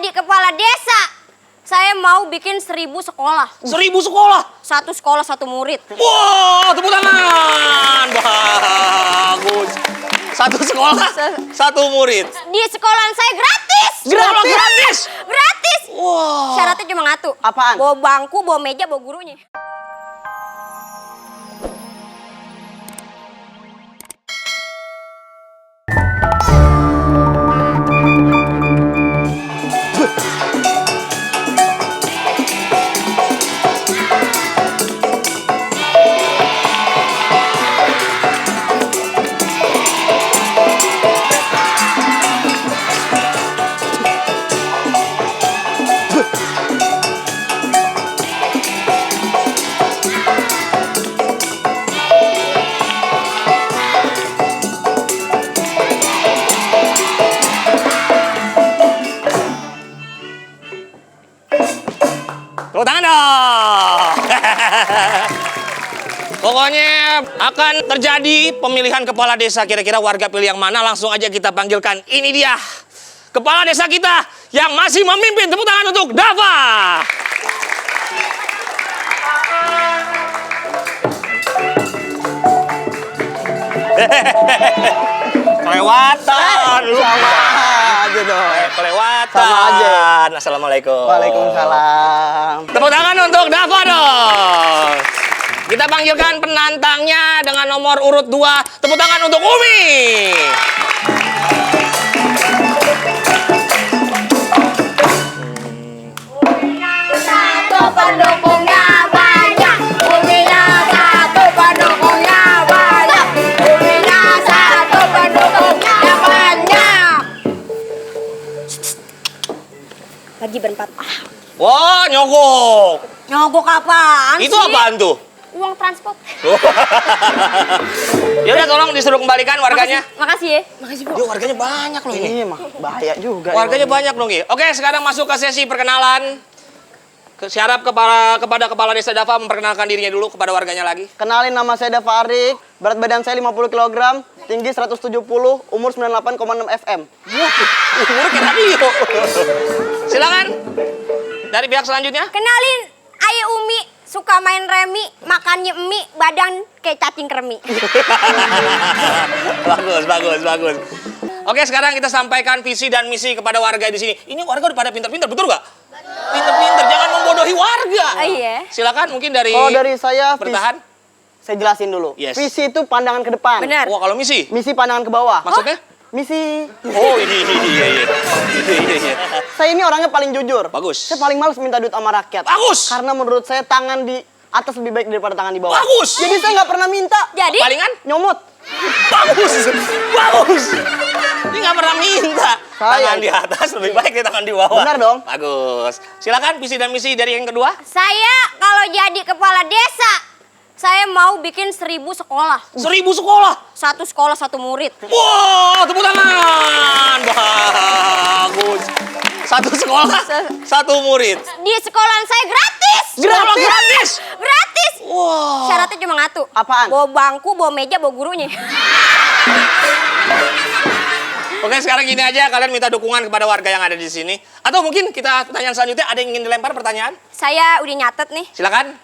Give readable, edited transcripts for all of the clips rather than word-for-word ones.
jadi kepala desa, saya mau bikin 1000 sekolah. 1000 sekolah? Satu sekolah, satu murid. Wow, tepuk tangan. Bagus. Satu sekolah, satu murid. Di sekolahan saya gratis. Sekolah gratis? Gratis. Wow. Syaratnya cuma ngatu. Apaan? Bawa bangku, bawa meja, bawa gurunya. Tepuk tangan dong. Pokoknya akan terjadi pemilihan kepala desa. Kira-kira warga pilih yang mana? Langsung aja kita panggilkan. Ini dia kepala desa kita yang masih memimpin. Tepuk tangan untuk Dava. Kelewatan. Sama aja dong. Kelewatan. Sama aja. Assalamualaikum. Waalaikumsalam. Tepuk tangan untuk Dava dong. Kita panggilkan penantangnya dengan nomor urut 2. Tepuk tangan untuk Umi. Satu pendukungnya banyak. Uminya satu pendukungnya banyak. Uminya satu pendukungnya banyak. Lagi berempat. Wah, nyogok. Nyogok apaan Itu sih? apaan tuh? Uang transport. Ya udah, tolong disuruh kembalikan warganya. Makasih ya. Makasih, Bu. Dia warganya banyak loh ini. Ini mah bahaya juga. Warganya banyak dong, Gi. Oke, sekarang masuk ke sesi perkenalan. Siarap kepada kepala desa Dava memperkenalkan dirinya dulu kepada warganya lagi. Kenalin, nama saya Dava Arik, berat badan saya 50 kg, tinggi 170, umur 98,6 FM. Umur kayak radio. Silakan. Dari pihak selanjutnya. Kenalin, Ayu Umi, suka main remi, makannya mie, badan kayak cacing kremi. Bagus. Oke, sekarang kita sampaikan visi dan misi kepada warga di sini. Ini warga udah pada pintar-pintar, betul nggak? Pintar-pintar, jangan membodohi warga. Oh, iya. Silakan, mungkin dari. Kalau dari saya, bertahan. saya jelasin dulu. Yes. Visi itu pandangan ke depan. Benar. Wah, kalau misi. Misi pandangan ke bawah. Maksudnya? Misi. Oh, iya. Saya ini orangnya paling jujur. Bagus. Saya paling males minta duit sama rakyat. Bagus. Karena menurut saya tangan di atas lebih baik daripada tangan di bawah. Bagus. Jadi saya nggak pernah minta. Jadi? Palingan? Nyomot. Bagus. Ini nggak pernah minta. Tangan di atas lebih baik dari tangan di bawah. Benar dong. Bagus. Silakan visi dan misi dari yang kedua. Saya kalau jadi kepala desa, saya mau bikin 1000 sekolah. 1000 sekolah. Satu sekolah, satu murid. Wow, tepuk tangan. Bagus. Satu sekolah, satu murid. Di sekolahan saya gratis. Sekolah gratis. Gratis. Wow. Syaratnya cuma ngatu. Apaan? Bawa bangku, bawa meja, bawa gurunya. Oke, sekarang gini aja, kalian minta dukungan kepada warga yang ada di sini. Atau mungkin kita pertanyaan selanjutnya, ada yang ingin dilempar pertanyaan? Saya udah nyatet nih. Silakan.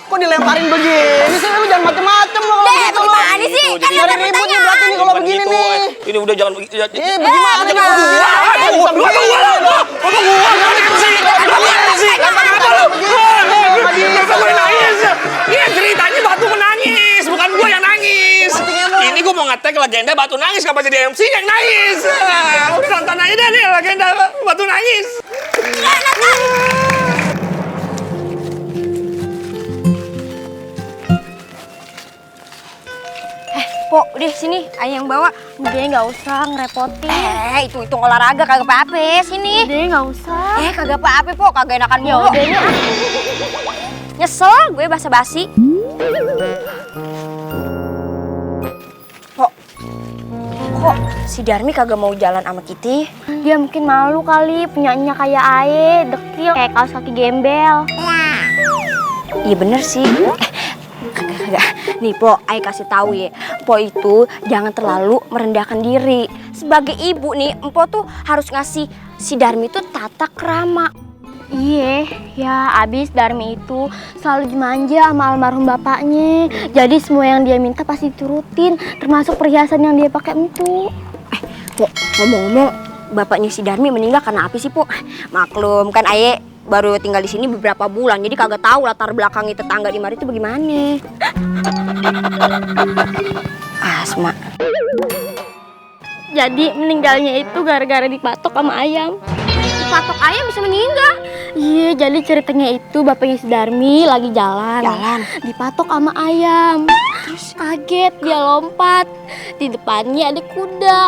Kok dilemparin begini sih? Lu jangan macem-macem lo. Deh, gimana sih? Gitu, Kan jadi ada ribut nih pertanyaan. berarti nih kalau Bukan begini gitu, nih. Ini udah jangan. Bagaimana nih kalau begini? Ini ceritanya Batu menangis, bukan gua yang nangis. Ini gua mau ngetek legenda Batu nangis, kapan jadi MC yang nangis. Udah nonton aja deh nih legenda Batu nangis. Pok, udah sini, ayah yang bawa. Udah nggak usah ngerepotin. Itu olahraga kagak apa-apa, sini. Udah nggak usah. Kagak apa-apa, Pok, kagak enakan Ya mulu. udah nih. Nyesel gue basa-basi. Pok, kok si Darmi kagak mau jalan sama Kitty? Dia mungkin malu kali punyanya kayak Ae, dekil kayak kaos kaki gembel. Iya bener sih. Nih Po, Ai kasih tahu ya. Po itu jangan terlalu merendahkan diri. Sebagai ibu nih, Empo tuh harus ngasih si Darmi itu tata krama. Iya, ya abis Darmi itu selalu dimanja sama almarhum bapaknya. Jadi semua yang dia minta pasti diturutin, termasuk perhiasan yang dia pakai empu. Po, ngomong-ngomong, bapaknya si Darmi meninggal karena apa sih Po? Maklum kan Aye baru tinggal di sini beberapa bulan, jadi kagak tahu latar belakang tetangga di mari itu bagaimana. Asma. Jadi meninggalnya itu gara-gara dipatok sama ayam. Patok ayam bisa meninggal. Iya, jadi ceritanya itu bapaknya si Darmi lagi jalan. Dipatok sama ayam. Terus kaget dia lompat. Di depannya ada kuda.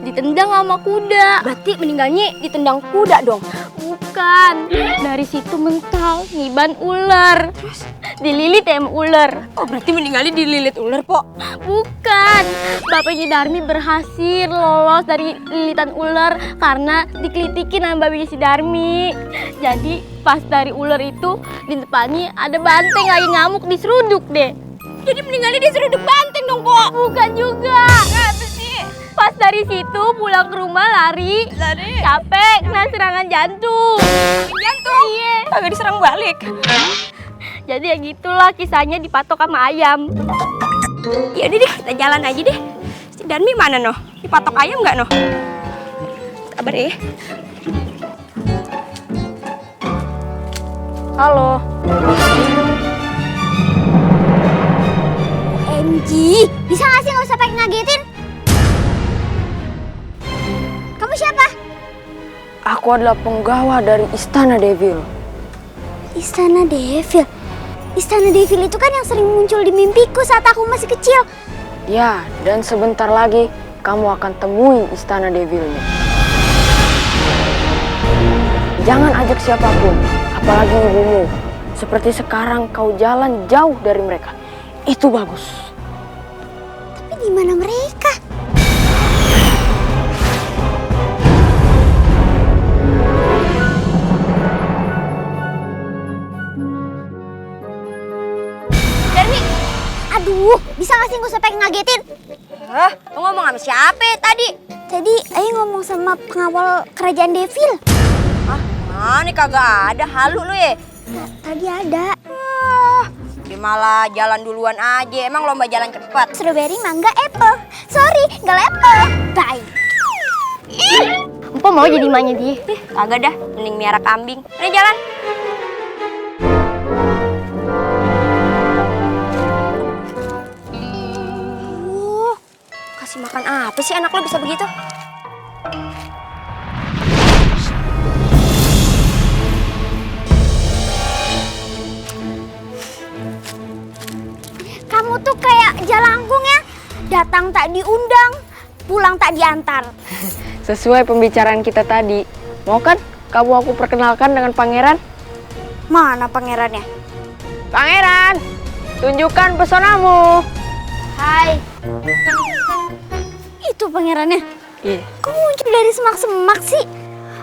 Ditendang sama kuda. Berarti meninggalnya ditendang kuda dong. Bukan. Dari situ mental ngiban ular. Terus dililit sama ular. Oh, berarti meninggalnya dililit ular, Po. Bukan. Bapaknya Darmi berhasil lolos dari lilitan ular karena dikelitikin sama bapaknya si Darmi. Jadi pas dari ular itu di depannya ada banteng lagi ngamuk diseruduk deh. Jadi meninggalnya diseruduk banteng dong, Po. Bukan juga. Apa sih? Pas dari situ pulang ke rumah lari. Capek kena serangan jantung. Jantung? Iya. Kagak diserang balik. Jadi ya gitulah kisahnya dipatok sama ayam. Ya udah deh, kita jalan aja deh. Si Darmi mana noh? Dipatok ayam nggak noh? Sabar ya. Halo. MG, bisa nggak sih nggak usah pakai ngagetin? Kamu siapa? Aku adalah penggawa dari Istana Devil. Istana Devil. Istana Devil itu kan yang sering muncul di mimpiku saat aku masih kecil. Ya, dan sebentar lagi kamu akan temui Istana Devilnya. Jangan ajak siapapun, apalagi ibumu. Seperti sekarang kau jalan jauh dari mereka. Itu bagus. Tapi di mana mereka? Darmi, Aduh, bisa nggak sih nggak usah pakai ngagetin? hah? Lu ngomong sama siapa tadi? Tadi Ayo ngomong sama pengawal kerajaan Devil. Ah, mana kagak ada, halu lu ya? Tadi ada. Dia malah jalan duluan aja. Emang lomba jalan cepat? Strawberry, mangga, apple. Sorry, nggak apple. Bye. Empo mau jadi emaknya dia. Kagak dah, mending miara kambing. Ini jalan. Kasih makan apa sih anak lo bisa begitu? Kamu tuh kayak jalangkung ya. Datang tak diundang, pulang tak diantar. Sesuai pembicaraan kita tadi, mau kan kamu aku perkenalkan dengan pangeran? Mana pangerannya? Pangeran, tunjukkan pesonamu. Hai. Itu pangerannya. Iya. Kok muncul dari semak-semak sih?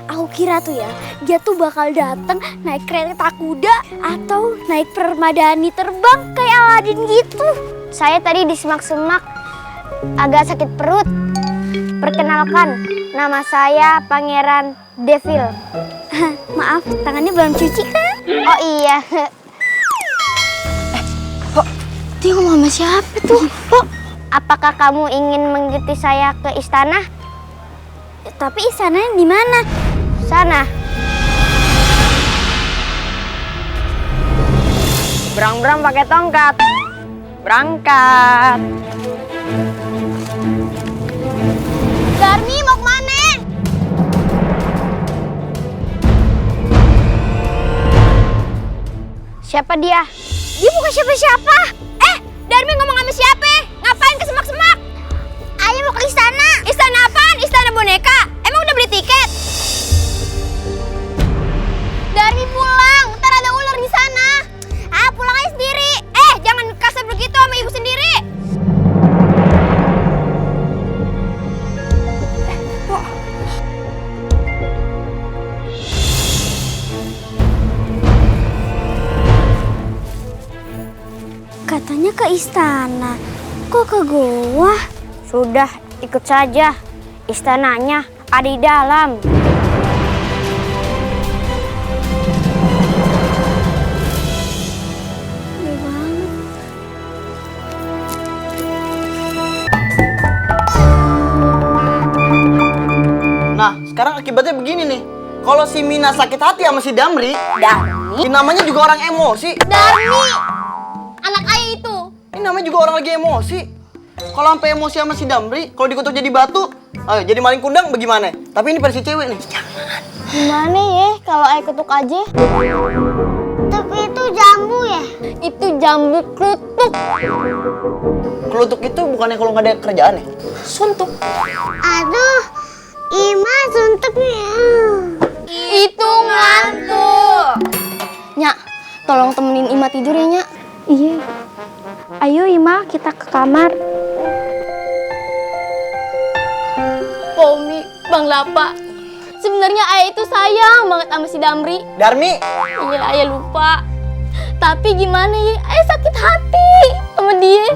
Aku kira tuh ya, dia tuh bakal datang naik kereta kuda atau naik permadani terbang kayak Aladin gitu. Saya tadi di semak-semak agak sakit perut. Perkenalkan, nama saya Pangeran Devil. Maaf, tangannya belum cuci kan? Oh iya. Dia ngomong sama siapa tuh? Apakah kamu ingin mengikuti saya ke istana? Tapi istananya di mana? Sana. Berang-berang pakai tongkat. Berangkat. Darmi mau kemana? Siapa dia? Dia bukan siapa-siapa. Darmi ngomong sama siapa? Ngapain ke semak-semak? Ayo mau ke istana. Istana apaan? Istana boneka? Emang udah beli tiket? Darmi pulang, ntar ada ular di sana. Pulang aja sendiri. Jangan kasar begitu sama ibu sendiri. istana. Kok ke goa? Sudah, ikut saja. Istananya ada di dalam. Gede banget. Nah, sekarang akibatnya begini nih. Kalau si Mina sakit hati sama si Damri, ini namanya juga orang emosi. Darmi! Anak ayah itu. Ini namanya juga orang lagi emosi. Kalau sampai emosi sama si Damri, kalau dikutuk jadi batu, ayo jadi maling kundang bagaimana? Tapi ini versi cewek nih. Gimana ya kalau ayah kutuk aja? Tapi itu jambu ya? Itu jambu klutuk. Kelutuk itu bukannya kalau nggak ada kerjaan ya? Suntuk. Aduh, Ima suntuknya. Itu ngantuk. Nyak, tolong temenin Ima tidur ya, Nyak. Iya. Ayo Ima, kita ke kamar. Pomi, Bang Lapa. Sebenarnya ayah itu sayang banget sama si Damri. Darmi, Iya, ayah lupa. Tapi gimana ya, ayah sakit hati sama dia.